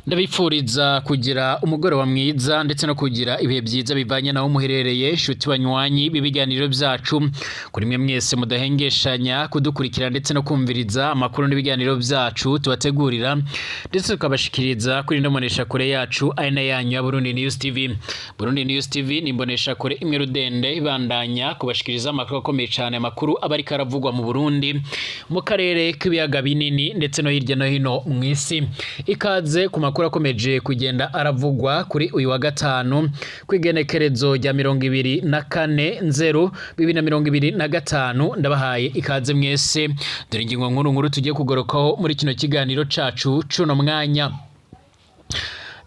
Ndabifuriza kugira umugoroba mwiza ndetse no kugira ibihe byiza bivanye naho muherereye, nshuti banywanyi b'ibiganiro byacu, kuri mwe mwese mudahengeshanya kudukurikira ndetse no kumviriza amakuru n'ibiganiro byacu tubategurira ndetse tukabashikiriza kuri ino mboneshakure yacu ari na yanyu ya Burundi News TV. Burundi News TV ni imboneshakure imwe rudende ibandanya kubashikiriza amakuru akomeye cyane, amakuru aba ariko aravugwa mu Burundi, mu karere k'ibiyaga binini ndetse no hirya no hino mu isi. Ikaze ku makuru akomeje kugenda aravugwa kuri uyu wa gatanu kw'igenekerezo rya 24/0/2025. Ndabahaye ikaze mwese. Dore ingingo nkuru nkuru tugiye kugorokaho muri kino kiganiro cacu cuno mwanya.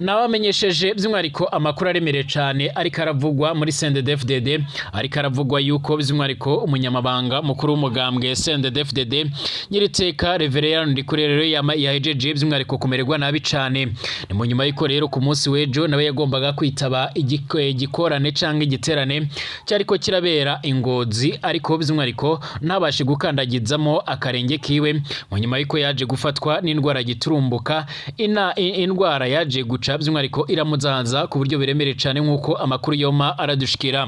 Nabamenyesheje by'umwihariko amakuru aremereye cyane ariko aravugwa muri CNDD-FDD, ariko aravugwa yuko by'umwihariko umunyamabanga mukuru w'umugambwe CNDD-FDD, nyiriteka Reverend Ndikure, rero yahejeje by'umwihariko kumererwa nabi cyane. Ni mu nyuma y'uko rero ku munsi w'ejo nawe yagombaga kwitaba igikorane cyangwa igiterane cyariko kirabera i Ngozi, ariko by'umwihariko ntabashe gukandagizamo akarenge kiwe, mu nyuma y'uko yaje gufatwa n'indwara giturumbuka, indwara yaje guca by'umwihariko iramuzahaza ku buryo biremereye cyane, nk'uko amakuru yoma aradushikira.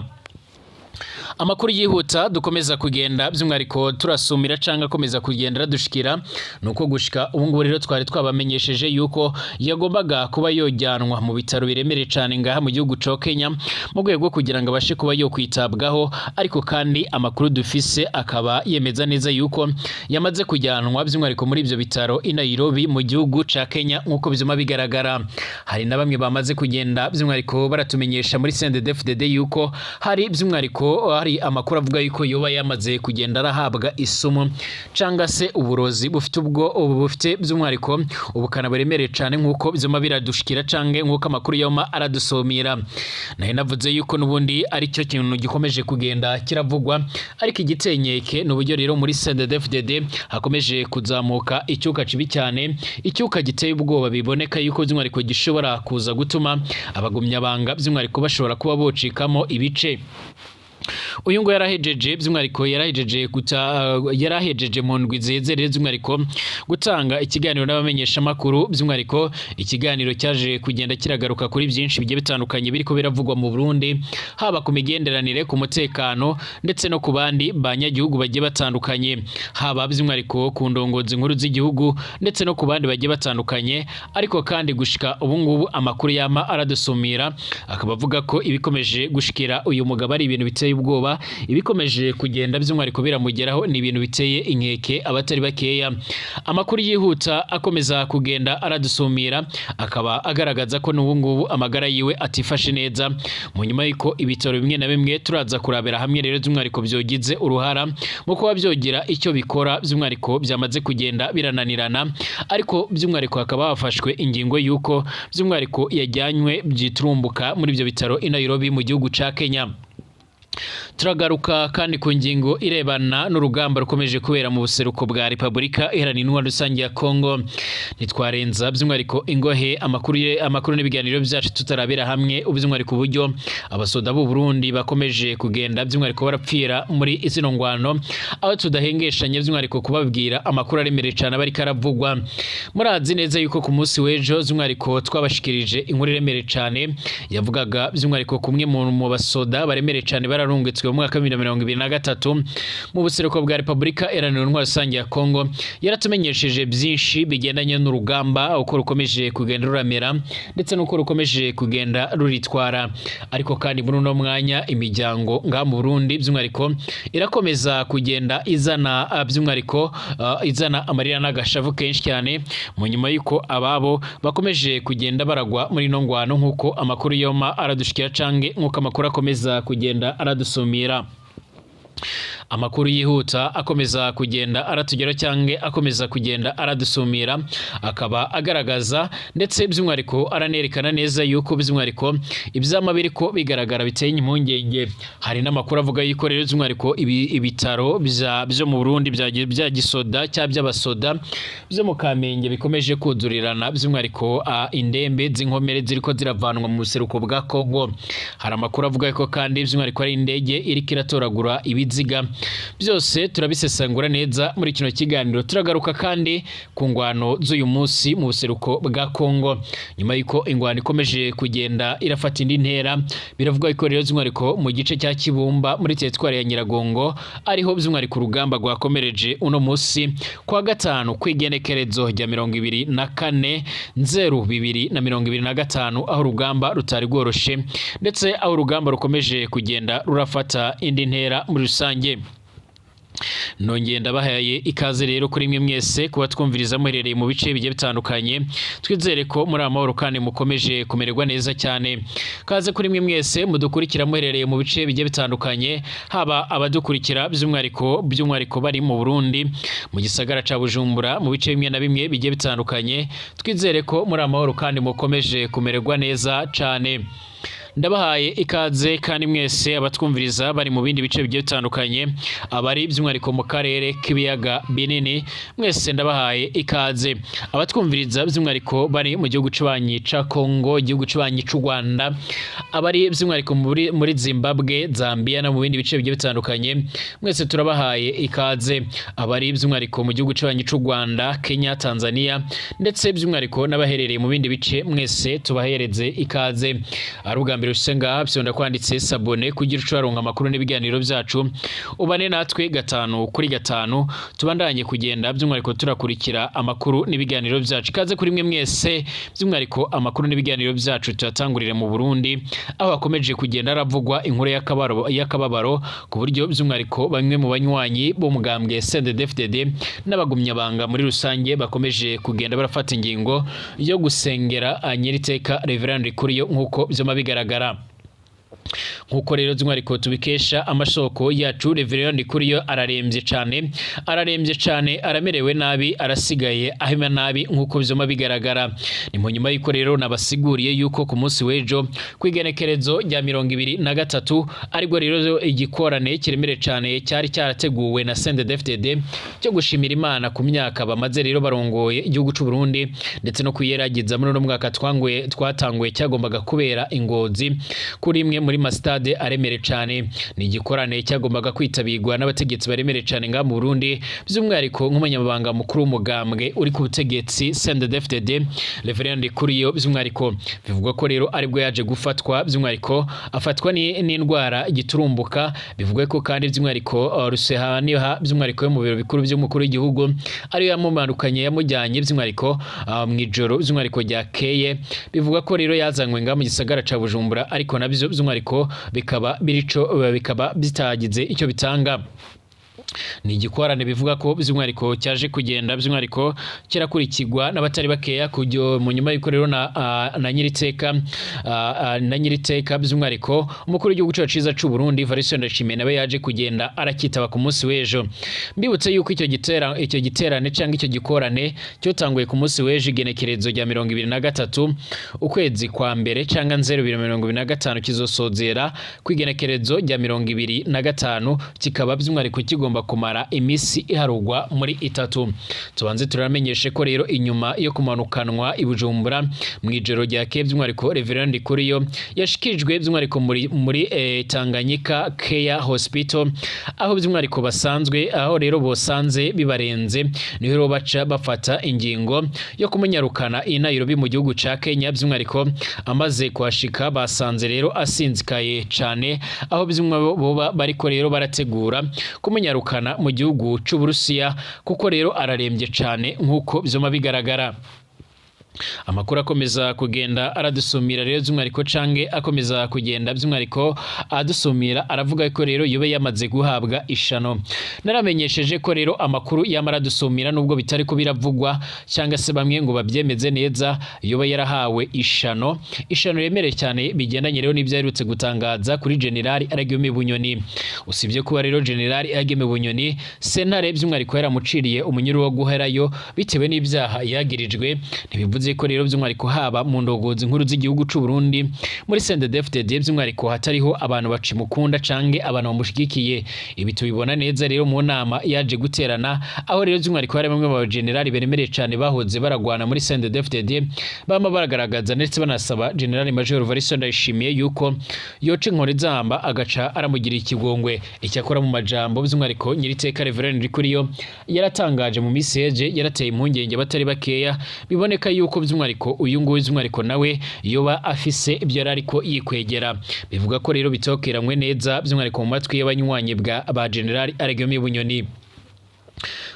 Amakuru yihuta dukomeza kugenda by'umwihariko turasumira cyangwa akomeza kugenda aradushikira nuko gushika ubu ngubu rero twari twabamenyesheje yuko yagombaga kuba yojyanwa mu bitaro biremereye cyane ngaha mu gihugu ca Kenya mu rwego rwo kugira ngo abashe kuba yo kwitabwaho, ariko kandi amakuru dufise akaba yemeza neza yuko yamaze kujyanwa by'umwihariko muri ibyo bitaro i Nairobi mu gihugu ca Kenya, nk'uko byuma bigaragara. Hari na bamwe bamaze kugenda by'umwihariko baratumenyesha muri CNDD-FDD yuko hari by'umwihariko hari amakuru avuga yuko yoba yamaze kugenda arahabwa isumu cyangwa se uburozi bufite ubwo ubu bufite by'umwihariko ubukana buremereye cyane, nk'uko byuma biradushikira canke nk'uko amakuru yoma aradusomira. Nayo navuze yuko n'ubundi ari cyo kintu gikomeje kugenda kiravugwa, ariko igitenyeke ni uburyo rero muri CNDD-FDD hakomeje kuzamuka icyuka kibi cyane, icyuka giteye ubwoba, biboneka yuko by'umwihariko gishobora kuza gutuma abagumyabanga by'umwihariko bashobora kuba bocikamo ibice. Uyu ngo yarahejeje by'umwihariko yarahejeje guta yarahejeje mu ndwi ziheze rero by'umwihariko gutanga ikiganiro n'abamenyeshamakuru, by'umwihariko ikiganiro cyaje kugenda kiragaruka kuri byinshi bigiye bitandukanye biriko biravugwa mu Burundi, haba ku migenderanire, ku mutekano ndetse no ku bandi banyagihugu bagiye batandukanye, haba by'umwihariko ku ndongozi nkuru z'igihugu ndetse no ku bandi bagiye batandukanye. Ariko kandi gushika ubu ngubu amakuru yama aradusumira akaba avuga ko ibikomeje gushikira uyu mugabo ari ibintu biteye ubwoba, ibikomeje kugenda by'umwihariko biramugeraho ni ibintu biteye inkeke abatari bakeya. Amakuru yihuta akomeza kugenda aradusumira akaba agaragaza ko n'ubu ngubu amagara yiwe atifashe neza, mu nyuma y'uko ibitaro bimwe na bimwe turaza kurabera hamwe rero by'umwihariko byogize uruhara mu kuba byogira icyo bikora, by'umwihariko byamaze kugenda birananirana, ariko by'umwihariko hakaba hafashwe ingingo y'uko by'umwihariko yajyanywe byiturumbuka muri ibyo bitaro i Nairobi mu gihugu ca Kenya. Turagaruka kandi ku ngingo irebana n'urugamba rukomeje kubera mu buseruko bwa Repubulika Iharanira Intwaro Rusange ya Kongo. Ntitwarenza by'umwihariko ingohe amakuru n'ibiganiro byacu tutarabera hamwe by'umwihariko uburyo abasoda b'u Burundi bakomeje kugenda by'umwihariko barapfira muri zino ngwano, aho tudahengeshanye by'umwihariko kubabwira amakuru aremereye cyane aba ariko aravugwa. Murazi neza yuko ku munsi w'ejo by'umwihariko twabashikirije inkuru iremereye cyane yavugaga by'umwihariko kumwe mu basoda baremereye cyane bararungitswe mu mwaka wa 2023 mu buseruko bwa Repubulika Iharanira Intwaro Rusange ya Kongo. Yaratumenyesheje byinshi bigendanye n'urugamba, uko rukomeje kugenda ruramera ndetse n'uko rukomeje kugenda ruritwara. Ariko kandi muri uno mwanya imiryango ngaha mu Burundi by'umwihariko irakomeza kugenda izana by'umwihariko izana amarira n'agashavu kenshi cyane, mu nyuma y'uko ababo bakomeje kugenda baragwa muri ino ngwano, nk'uko amakuru yoma aradushikira canke nk'uko amakuru akomeza kugenda aradusumira. Amakuru yihuta akomeza kugenda aratugera cyangwa akomeza kugenda aradusumira akaba agaragaza ndetse by'umwihariko aranerekana neza yuko by'umwihariko ibyama biriko bigaragara biteye impungenge. Hari n'amakuru avuga yuko rero by'umwihariko ibitaro byo mu Burundi bya gisoda cyangwa by'abasoda byo mu Kamenge bikomeje kuzurirana by'umwihariko indembe z'inkomere ziriko ziravanwa mu buseruko bwa Kongo. Hari amakuru avuga ko kandi by'umwihariko ari indege iriko iratoragura ibiziga. Byose turabisesangura neza muri kino kiganiro. Turagaruka kandi ku ngwano z'uyu munsi mu buseruko bwa Kongo, nyuma y'uko ingwano ikomeje kugenda irafata indi ntera. Biravuga ko rero by'umwihariko mu gice cya Kibumba muri teritwari ya Nyiragongo ariho by'umwihariko urugamba rwakomereje uno munsi kwa gatanu, kw'igenekerezo rya 24/0/2025, aho urugamba rutari rworoshe, ndetse aho urugamba rukomeje kugenda rurafata indi ntera muri rusange. Nongeye ndabahaye ikaze rero kuri mwe mwese kuba twumviriza muherereye mu bice bigiye bitandukanye. Twizere ko muri amahoro kandi mukomeje kumererwa neza cyane. Kaze kuri mwe mwese mudukurikira muherereye mu bice bigiye bitandukanye, haba abadukurikira by'umwihariko bari mu Burundi, mu gisagara ca Bujumbura, mu bice bimwe na bimwe bigiye bitandukanye. Twizere ko muri amahoro kandi mukomeje kumererwa neza cyane. Ndabahaye ikaze kandi mwese abatwumviriza bari mu bindi bice bigiye bitandukanye, abari by'umwihariko mu karere k'ibiyaga binini, mwese ndabahaye ikaze. Abatwumviriza by'umwihariko bari mu gihugu c'ubanyi ca Kongo, igihugu c'ubanyi c'u Rwanda, abari by'umwihariko muri Zimbabwe, Zambia no mu bindi bice bigiye bitandukanye, mwese turabahaye ikaze. Abari by'umwihariko mu gihugu c'ubanyi c'u Rwanda, Kenya, Tanzania, ndetse by'umwihariko n'abaherereye mu bindi bice, mwese tubahereze ikaze. Ari ubwa mbere ushitse ngaha, vyonda kwanditse s'abonner kugira uce waronka amakuru n'ibiganiro byacu, ubane natwe gatanu kuri gatanu, tubandanye kugenda by'umwihariko turakurikira amakuru n'ibiganiro byacu. Ikaze kuri mwe mwese. By'umwihariko amakuru n'ibiganiro byacu tuyatangurire mu Burundi, aho hakomeje kugenda haravugwa inkuru y'akababaro, ku buryo by'umwihariko bamwe mu banywanyi b'umugambwe CNDD-FDD n'abagumyabanga muri rusange bakomeje kugenda barafata ingingo yo gusengera nyiriteka Reverend Kuriyo, nk'uko vyoma bigaragara. Nkuko rero by'umwihariko tubikesha amasoko yacu, Reverend Kuriyo ararembye cyane, ararembye cyane, aramerewe nabi, arasigaye ahema nabi, nkuko vyoma bigaragara. Ni mu nyuma y'uko rero nabasiguriye yuko ku munsi w'ejo, kw'igenekerezo rya 23, aribwo rero igikorane kiremere cyane cyari cyarateguwe na CNDD-FDD cyo gushimira Imana ku myaka bamaze rero barongoye igihugu c'u Burundi, ndetse no kuyeragiza muri uno mwaka twanguye twatanguye, cyagombaga kubera i Ngozi kuri imwe muri masitade aremere cyane. Ni igikorane cyagombaga kwitabirwa n'abategetsi baremere cyane ngaha mu Burundi, by'umwihariko nk'umunyamabanga mukuru w'umugambwe uri ku butegetsi CNDD-FDD, Reverend Kuriyo. By'umwihariko bivugwa ko rero aribwo yaje gufatwa, by'umwihariko afatwa n'indwara giturumbuka. Bivugwa ko kandi by'umwihariko Rusehaniha, by'umwihariko yo mu biro bikuru by'umukuru w'igihugu, ariyo yamumanukanye yamujyanye by'umwihariko mu ijoro by'umwihariko ryakeye. Bivugwa ko rero yazanywe ngaha mu gisagara ca Bujumbura, ariko nabyo by'umwihariko bikaba birico bikaba bitagize icyo bitanga. Ni igikorane bivuga ko by'umwihariko cyaje kugenda by'umwihariko kirakurikirwa n'abatari bakeya kujyo mu nyuma y'uko rero na nyiriteka by'umwihariko umukuru w'igihugu cyacu cyiza cy'u Burundi, Evariste Ndayishimiye, nawe yaje kugenda arakitaba ku munsi w'ejo. Mbibutse yuko icyo giterane cyangwa icyo gikorane cyotanguye ku munsi w'ejo, igenekerezo rya 23 ukwezi kwa mbere cyangwa 0 2025, kizosozera ku igenekerezo rya 25, kikaba by'umwihariko kigomba kumara iminsi iharugwa muri itatu. Tubanze turamenyeshe ko rero inyuma yo kumanukanwa i Bujumbura mu ijoro ryakeye, by'umwihariko Reverend Kuriyo yashikirijwe by'umwihariko muri Tanganyika Care Hospital, aho by'umwihariko basanzwe, aho rero bosanze bibarenze, niho rero baca bafata ingingo yo kumunyarukana i Nairobi mu gihugu ca Kenya. By'umwihariko amaze kuhashika, basanze rero asinzikaye cane, aho by'umwihariko boba bariko rero barategura kumunyarukana mu gihugu c'Uburusiya, kuko rero ararembye cane, nk'uko vyoma bigaragara. Amakuru akomeza kugenda aradusumira rero by'umwihariko, cange akomeza kugenda by'umwihariko adusumira, aravuga ko rero yobe yamaze guhabwa ishano. Naramenyesheje ko rero amakuru yamara adusumira, nubwo bitari ko biravugwa cyangwa se bamwe ngo babyemeze neza, yoba yarahawe ishano, ishano remereye cyane, bigendanye rero n'ibyo aherutse gutangaza kuri General Alain Bunyoni. Usibye kuba rero General Alain Bunyoni sentare by'umwihariko yaramuciriye umunyuru wo guherayo bitewe n'ibyaha yagirijwe, ntibivuze Yavuze ko rero by'umwihariko haba mu ndongozi nkuru z'igihugu c'u Burundi muri CNDD-FDD, by'umwihariko hatariho abantu bacimukunda canke abantu bamushigikiye. Ibi tubibona neza rero mu nama yaje guterana, aho rero by'umwihariko hari bamwe mu bajenerali beremereye cane bahoze baragwana muri CNDD-FDD, bama baragaragaza ndetse banasaba General Major Evariste Ndayishimiye yuko yoca inkoni zamba, agaca aramugira ikigongwe. Icyakora mu majambo by'umwihariko nyiriteka Reverend Ndikuriyo yaratangaje mu misi yeje, yarateye impungenge batari bakeya. Biboneka yuko by'umwihariko uyu nguyu by'umwihariko nawe yoba afise ibyo yari ariko yikwegera. Bivuga ko rero bitokeranywe neza by'umwihariko mu matwi y'abanywanyi bwa ba General Alain Bunyoni,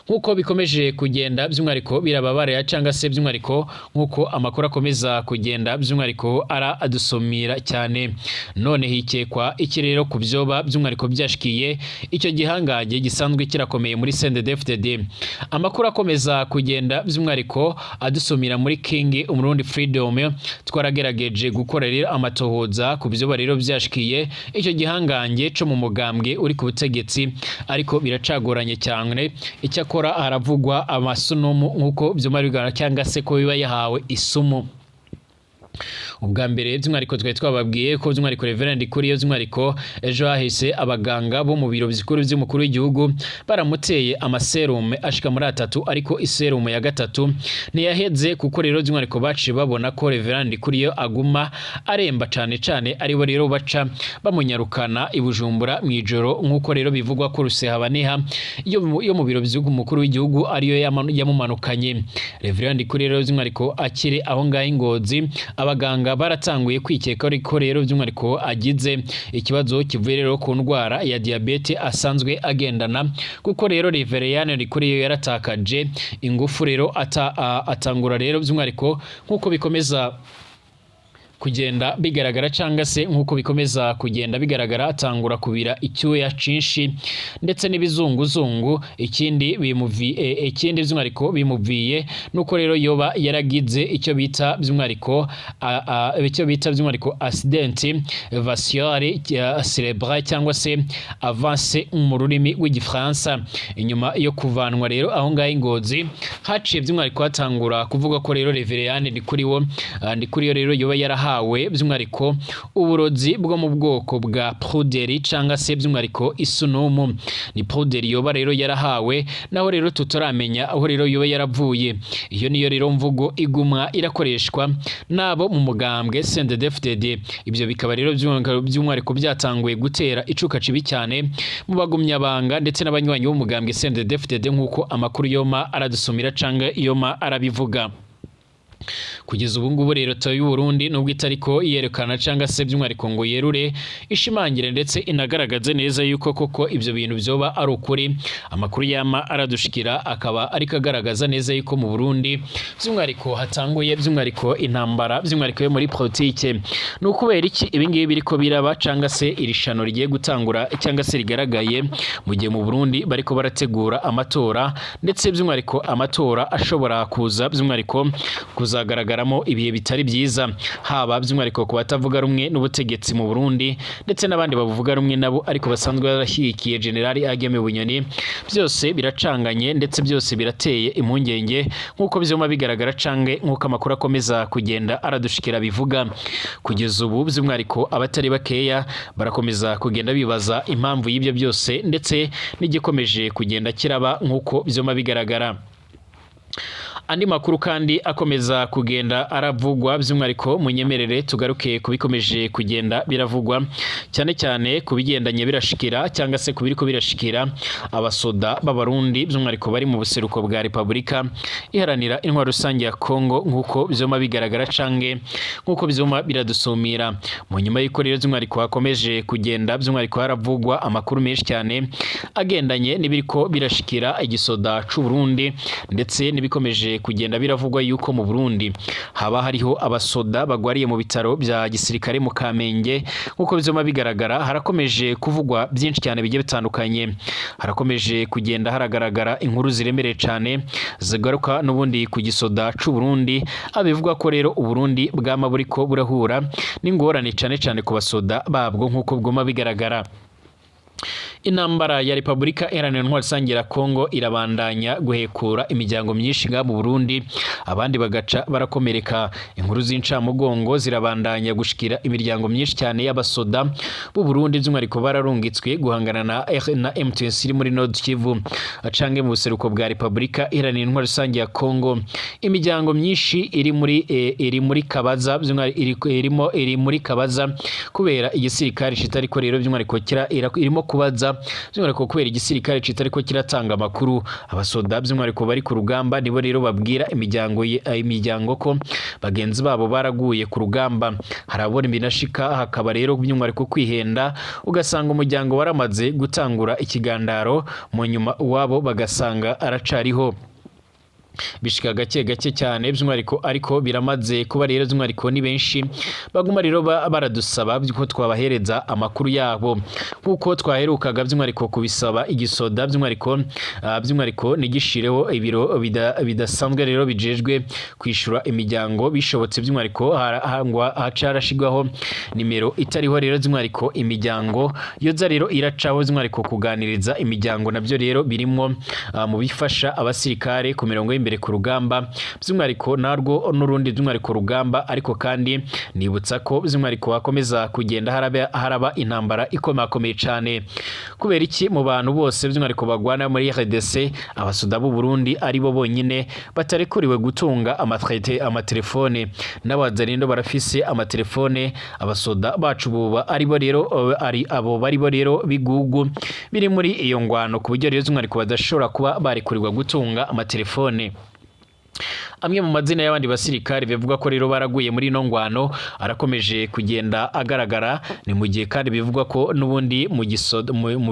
nk'uko bikomeje kugenda by'umwihariko birababarira, cyangwa se by'umwihariko nk'uko amakuru akomeza kugenda by'umwihariko ara adusomira cyane. None hikekwa iki rero ku byoba by'umwihariko byashikiye icyo gihangange gisanzwe kirakomeye muri CNDD-FDD? Amakuru akomeza kugenda by'umwihariko adusomira muri King Umurundi Freedom, twaragerageje gukora rero amatohoza ku byoba rero byashikiye icyo gihangange co mu mugambwe uri ku butegetsi, ariko biracagoranye cyane. Icyakora haravugwa amasunumu, nk'uko byuma bigaragara, cyangwa se ko biba yahawe isumu. Ubwa mbere by'umwihariko twari twababwiye ko by'umwihariko Reverend Ndikuriyo, by'umwihariko ejo hahise, abaganga bo mu biro bikuru by'umukuru w'igihugu baramuteye amaserume ashika muri atatu, ariko iserumu ya gatatu ntiyaheze, kuko rero by'umwihariko baciye babona ko Reverend Ndikuriyo aguma aremba cane cane, aribo rero baca bamunyarukana i Bujumbura mu ijoro, nk'uko rero bivugwa ko Rusehabaniha yo mu biro by'umukuru w'igihugu ariyo yamumanukanye. Reverend Ndikuriyo rero by'umwihariko akiri aho ngaho i Ngozi, abaganga baratanguye kwikeka ko rero by'umwihariko agize ikibazo kivuye rero ku ndwara ya diyabete asanzwe agendana, kuko rero Reverend Ndikuriyo yaratakaje ingufu rero atangura rero by'umwihariko, nk'uko bikomeza kugenda bigaragara, cyangwa se nk'uko bikomeza kugenda bigaragara, atangura kubira icyuya cinshi ndetse n'ibizunguzungu. Ikindi by'umwihariko bimuviye nuko rero yoba yaragize icyo bita by'umwihariko accident vasculaire cérébral, cyangwa se AVC mu rurimi rw'Igifaransa. Inyuma yo kuvanwa rero aho ngaho i Ngozi, haciye by'umwihariko hatangura kuvuga ko rero Reverend Ndikuriyo rero yoba yarahawe by'umwihariko uburozi bwo mu bwoko bwa poudre, cyangwa se by'umwihariko isunumu. Ni poudre yoba rero yarahawe, naho rero tutaramenya aho rero yoba yaravuye. Iyo niyo rero mvugo igumwa irakoreshwa nabo mu mugambwe CNDD-FDD. Ibyo bikaba rero by'umwihariko byatanguye gutera icuka cibi cyane mu bagumyabanga ndetse n'abanywanyi b'umugambwe CNDD-FDD, nk'uko amakuru yoma aradusumira cyangwa yoma arabivuga. Kugeza ubu ngubu rero leta y'u Burundi, nubwo itariko yerekana cyangwa se by'umwihariko ngo yerure, ishimangire ndetse inagaragaze neza yuko koko ibyo bintu byoba ari ukuri, amakuru yama aradushikira akaba ariko agaragaza neza yuko mu Burundi by'umwihariko hatanguye by'umwihariko intambara by'umwihariko yo muri politike. Ni ukubera iki ibi ngibi biriko biraba, cyangwa se iri shano rigiye gutangura cyangwa se rigaragaye mu gihe mu Burundi bariko barategura amatora, ndetse by'umwihariko amatora ashobora kuza by'umwihariko kuzagaragaramo ibihe bitari byiza, haba by'umwihariko ku batavuga rumwe n'ubutegetsi mu Burundi ndetse n'abandi babuvuga rumwe nabo ariko basanzwe barashyigikiye General Ageme Bunyoni? Byose biracanganye ndetse byose birateye impungenge, nk'uko byuma bigaragara cange nk'uko amakuru akomeza kugenda aradushikira bivuga. Kugeza ubu by'umwihariko abatari bakeya barakomeza kugenda bibaza impamvu y'ibyo byose ndetse n'igikomeje kugenda kiraba, nk'uko byuma bigaragara. Andi makuru kandi akomeza kugenda aravugwa, by'umwihariko munyemerere tugaruke ku bikomeje kugenda biravugwa cyane cyane ku bigendanye birashikira, cyangwa se ku biriko birashikira abasoda b'Abarundi, by'umwihariko bari mu buseruko bwa Repubulika Iharanira Intwaro Rusange ya Kongo, nk'uko vyuma bigaragara cange nk'uko vyuma biradusumira. Mu nyuma y'uko rero by'umwihariko hakomeje kugenda by'umwihariko haravugwa amakuru menshi cyane agendanye n'ibiriko birashikira igisoda c'u Burundi, ndetse n'ibikomeje kugenda biravugwa yuko mu Burundi haba hariho abasoda bagwariye mu bitaro bya gisirikare mu Kamenge, nk'uko vyuma bigaragara, harakomeje kuvugwa byinshi cyane bigiye bitandukanye. Harakomeje kugenda haragaragara inkuru ziremereye cyane zigaruka n'ubundi ku gisoda c'u Burundi, abivuga ko rero Uburundi bwama buriko burahura n'ingorane cyane cyane ku basoda babwo, nk'uko bwuma bigaragara. Intambara ya Repubulika Iharanira Intwaro Rusange ya Kongo irabandanya guhekura imiryango myinshi ngaha mu Burundi, abandi bagaca barakomereka. Inkuru z'incamugongo zirabandanya gushikira imiryango myinshi cyane y'abasoda b'u Burundi, by'umwihariko bararungitswe guhangana na M23 iri muri Nord Kivu canke mu buseruko bwa Repubulika Iharanira Intwaro Rusange ya Kongo. Imiryango myinshi iri muri Kabaza, by'umwihariko irimo iri muri Kabaza kubera igisirikare kitariko rero by'umwihariko irimo kubaza, by'umwihariko kubera igisirikare kitariko kiratanga amakuru. Abasoda by'umwihariko bari ku rugamba nibo rero babwira imiryango ko bagenzi babo baraguye ku rugamba. Harabona ibinashika hakaba rero by'umwihariko kwihenda, ugasanga umuryango waramaze gutangura ikigandaro, mu nyuma uwabo bagasanga aracariho. Bishika gake gake cyane by'umwihariko, ariko biramaze kuba rero. By'umwihariko ni benshi baguma rero baradusaba ko twabahereza amakuru yabo, nk'uko twaherukaga by'umwihariko kubisaba igisoda, by'umwihariko nigishireho ibiro bidasanzwe rero bijejwe kwishura imiryango. Bishobotse by'umwihariko haca harashigwaho nimero itariho rero by'umwihariko imiryango yoza rero iracaho, by'umwihariko kuganiriza imiryango nabyo rero birimo mu bifasha abasirikare ku mirongo y'imbere ku rugamba, by'umwihariko narwo n'urundi by'umwihariko rugamba. Ariko kandi nibutsa ko by'umwihariko hakomeza kugenda haraba intambara ikomakomeye cyane. Kubera iki mu bantu bose by'umwihariko bagwana muri RDC, abasoda b'u Burundi ari bo bonyine batarekuriwe gutunga amatraite amatelefone? N'abazarindo barafise amatelefone. Abasoda bacu buba ari bo rero ari abo bari bo rero bigugu biri muri iyo ngwano, ku buryo rero by'umwihariko badashobora kuba barekurirwa gutunga amatelefone. Amwe mu mazina y'abandi basirikare bivugwa ko rero baraguye muri ino ngwano arakomeje kugenda agaragara. Ni mu gihe kandi bivugwa ko n'ubundi mu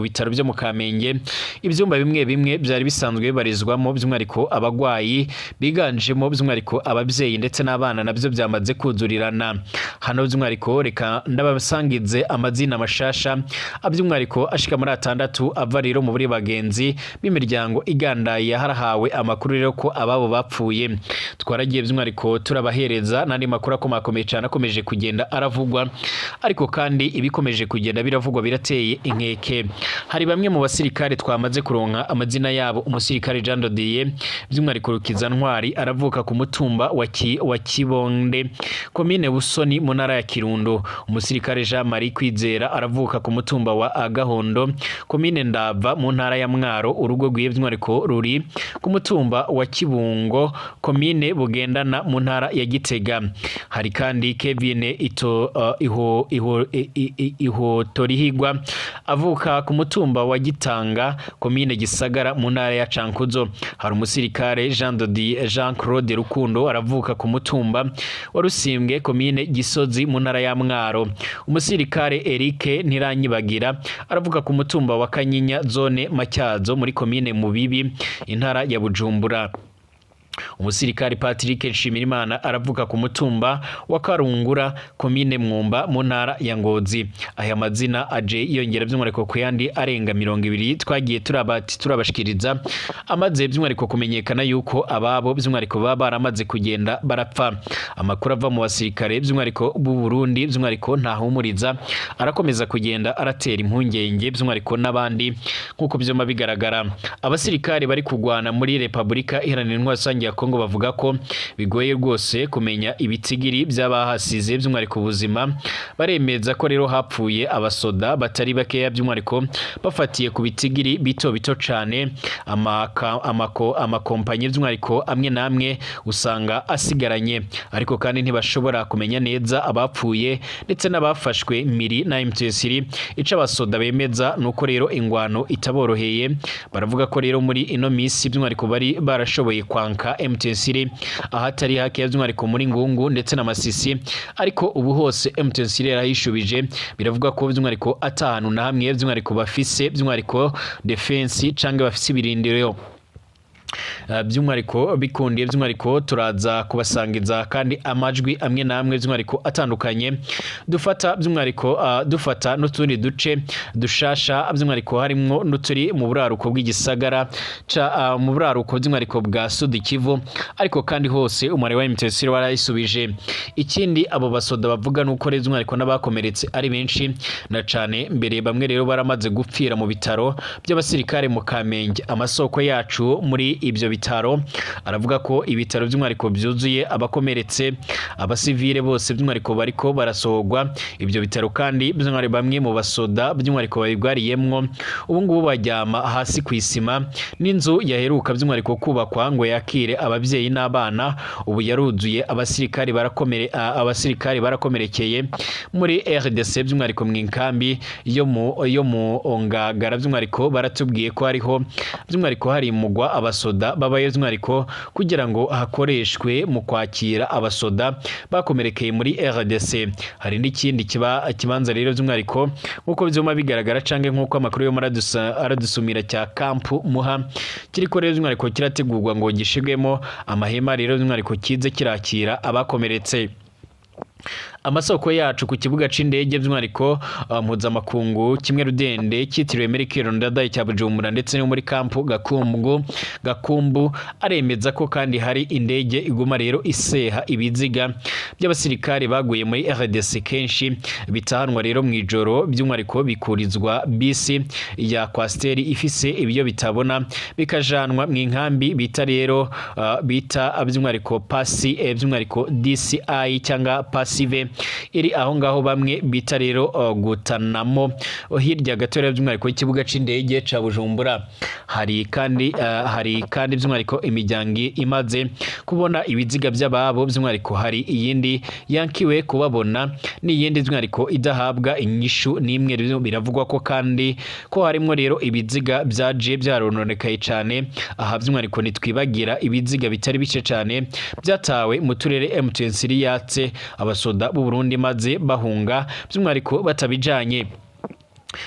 bitaro byo mu Kamenge ibyumba bimwe bimwe byari bisanzwe bibarizwamo by'umwihariko abagwayi biganjemo by'umwihariko ababyeyi ndetse n'abana nabyo byamaze kuzurirana. Hano by'umwihariko reka ndabasangize amazina mashasha by'umwihariko ashika muri atandatu ava rero mu buri bagenzi b'imiryango igandaye harahawe amakuru rero ko ababo bapfuye. Twaragiye by'umwihariko turabahereza n'andi makuru akomakomeye cyane akomeje kugenda aravugwa, ariko kandi ibikomeje kugenda biravugwa birateye inkeke. Hari bamwe mu basirikare twamaze kuronka amazina yabo. Umusirikare Jean Dodier by'umwihariko Rukiza Ntwari aravuka ku mutumba wa Kibonde, komine Busoni, mu ntara ya Kirundo. Umusirikare Jean Marie Kwizera aravuka ku mutumba wa Agahondo, komine Ndava, mu ntara ya Mwaro. Urugo rwiye by'umwihariko ruri ku mutumba wa Kibungo, komine Bugendana, mu ntara ya Gitega. Hari kandi Kevin ito iho iho Ihotorihigwa avuka ku mutumba wa Gitanga, komine Gisagara, mu ntara ya Cankuzo. Hari umusirikare Jean Dodi Jean Claude Rukundo aravuka ku mutumba wa Rusimbwe, komine Gisozi, mu ntara ya Mwaro. Umusirikare Eric Ntiranyibagira aravuka ku mutumba wa Kanyinya, zone Matyazo, muri komine Mubibi, intara ya Bujumbura. Umusirikare Patrick Nshimirimana aravuka ku mutumba wa Karungura, komine Mwumba, mu ntara ya Ngozi. Aya mazina aje yongera by'umwihariko ku yandi arenga 20 twagiye turabashikiriza amaze by'umwihariko kumenyekana yuko ababo by'umwihariko baba baramaze kugenda barapfa. Amakuru ava mu basirikare by'umwihariko b'u Burundi by'umwihariko ntahumuriza, arakomeza kugenda aratera impungenge by'umwihariko n'abandi. Nk'uko byoma bigaragara, abasirikare bari kugwana muri Repubulika Iharanira Intwaro Rusange ya Kongo bavuga ko bigoye rwose kumenya ibitigiri by'abahasize by'umwihariko ubuzima. Baremeza ko rero hapfuye abasoda batari bakeya, by'umwihariko bafatiye ku bitigiri bito bito cane. Amakompanyi by'umwihariko amwe n'amwe usanga asigaranye, ariko kandi ntibashobora kumenya neza abapfuye ndetse n'abafashwe miri na M23. Ico abasoda bemeza nuko rero ingwano itaboroheye. Baravuga ko rero muri ino misi by'umwihariko bari barashoboye kwanka M23 ahatari hake, by'umwihariko muri Ngungu ndetse na Masisi, ariko ubu hose M23 yarahishubije. Biravuga ko by'umwihariko atahanu na hamwe by'umwihariko bafise by'umwihariko defense canke bafise ibirindiro. By'umwihariko bikundiye, by'umwihariko turaza kubasangiza kandi amajwi amwe n'amwe by'umwihariko atandukanye dufata, by'umwihariko dufata n'utundi duce dushasha, by'umwihariko harimwo n'uturi mu buraruko bw'igisagara ca mu buraruko by'umwihariko bwa Sud Kivu. Ariko kandi hose umubare wa M23 warayisubije. Ikindi abo basoda bavuga nuko rero by'umwihariko n'abakomeretse ari benshi na cane mbere, bamwe rero baramaze gupfira mu bitaro by'abasirikare mu Kamenge. Amasoko yacu muri ibyo bitaro aravuga ko ibitaro by'umwihariko byuzuye abakomeretse, abasivile bose by'umwihariko bariko barasohorwa ibyo bitaro. Kandi by'umwihariko bamwe mu basoda by'umwihariko babigwariyemwo ubu ngubu baryama hasi ku isima, n'inzu yaheruka by'umwihariko kubakwa ngo yakire ababyeyi n'abana ubu yaruzuye. Abasirikare barakomerekeye muri RDC, by'umwihariko mu inkambi yo mu Ngagara, by'umwihariko baratubwiye ko hariho by'umwihariko harimugwa abasoda babayo, by'umwihariko kugira ngo hakoreshwe mu kwakira abasoda bakomerekeye muri RDC. Hari n'ikindi kiba kibanza rero by'umwihariko nk'uko byuma bigaragara canke nk'uko amakuru yo aradusumira cya Kampu Muha kiriko rero by'umwihariko kirategurwa ngo gishigwemo amahema rero by'umwihariko kize kirakira abakomeretse. Amasoko yacu ku kibuga c'indege by'umwihariko mpuzamakungu kimwe rudende cyitiriwe Melchior Ndadaye cya Bujumbura ndetse no muri kampu Gakumbu aremeza ko kandi hari indege iguma rero iseha ibiziga by'abasirikare baguye muri RDC, kenshi bitahanwa rero mu ijoro, by'umwihariko bikurizwa bisi ya Coaster ifise ibiyo bitabona, bikajanwa mu inkambi bita rero bita by'umwihariko pasi by'umwihariko DCI cyangwa Passive iri aho ngaho bamwe bita rero Gutanamo, hirya gato rero by'umwihariko y'ikibuga c'indege ca Bujumbura. Hari kandi by'umwihariko imiryango imaze kubona ibiziga by'ababo, by'umwihariko hari iyindi yankiwe kubabona n'iyindi by'umwihariko idahabwa inyishu n'imwe. Rero biravugwa ko kandi ko harimwo rero ibiziga byaje byarononekaye cane. Aha by'umwihariko ntitwibagira ibiziga bitari bike cane byatawe mu turere M23 yatse abasoda b'u Burundi maze bahunga by'umwihariko batabijanye.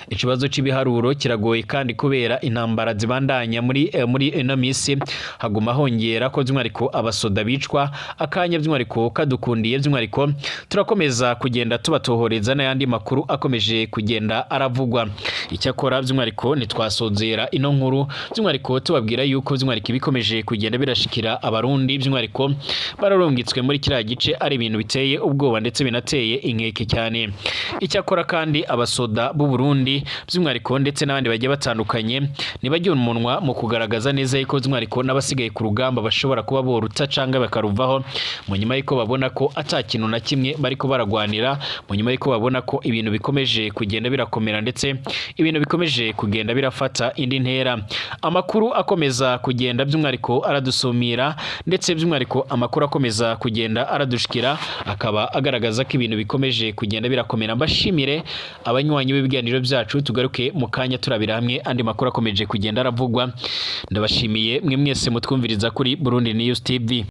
Ikibazo cy'ibiharuro kiragoye kandi kubera intambara zibandanya muri ino misi, haguma hongera ko by'umwihariko abasoda bicwa. Akanya by'umwihariko kadukundiye, by'umwihariko turakomeza kugenda tubatohoreza n'ayandi makuru akomeje kugenda aravugwa. Icyakora by'umwihariko ntitwasozera ino nkuru by'umwihariko tubabwira yuko by'umwihariko ibikomeje kugenda birashikira Abarundi by'umwihariko bararungitswe muri kiriya gice ari ibintu biteye ubwoba ndetse binateye inkeke cyane. Icyakora kandi abasoda b'u Burundi by'umwihariko ndetse n'abandi bagiye batandukanye ntibajye umunwa mu kugaragaza neza yuko by'umwihariko n'abasigaye ku rugamba bashobora kuba boruta cyangwa bakaruvaho mu nyuma y'uko babona ko ata kintu na kimwe bariko baragwanira, mu nyuma y'uko babona ko ibintu bikomeje kugenda birakomera ndetse ibintu bikomeje kugenda birafata indi ntera. Amakuru akomeza kugenda by'umwihariko aradusumira ndetse by'umwihariko amakuru akomeza kugenda aradushikira akaba agaragaza ko ibintu bikomeje kugenda birakomera. Mbashimire abanywanyi b'ibiganiro byacu, tugaruke mu kanya turabira hamwe andi makuru akomeje kugenda aravugwa. Ndabashimiye mwe mwese mutwumviriza kuri Burundi News TV.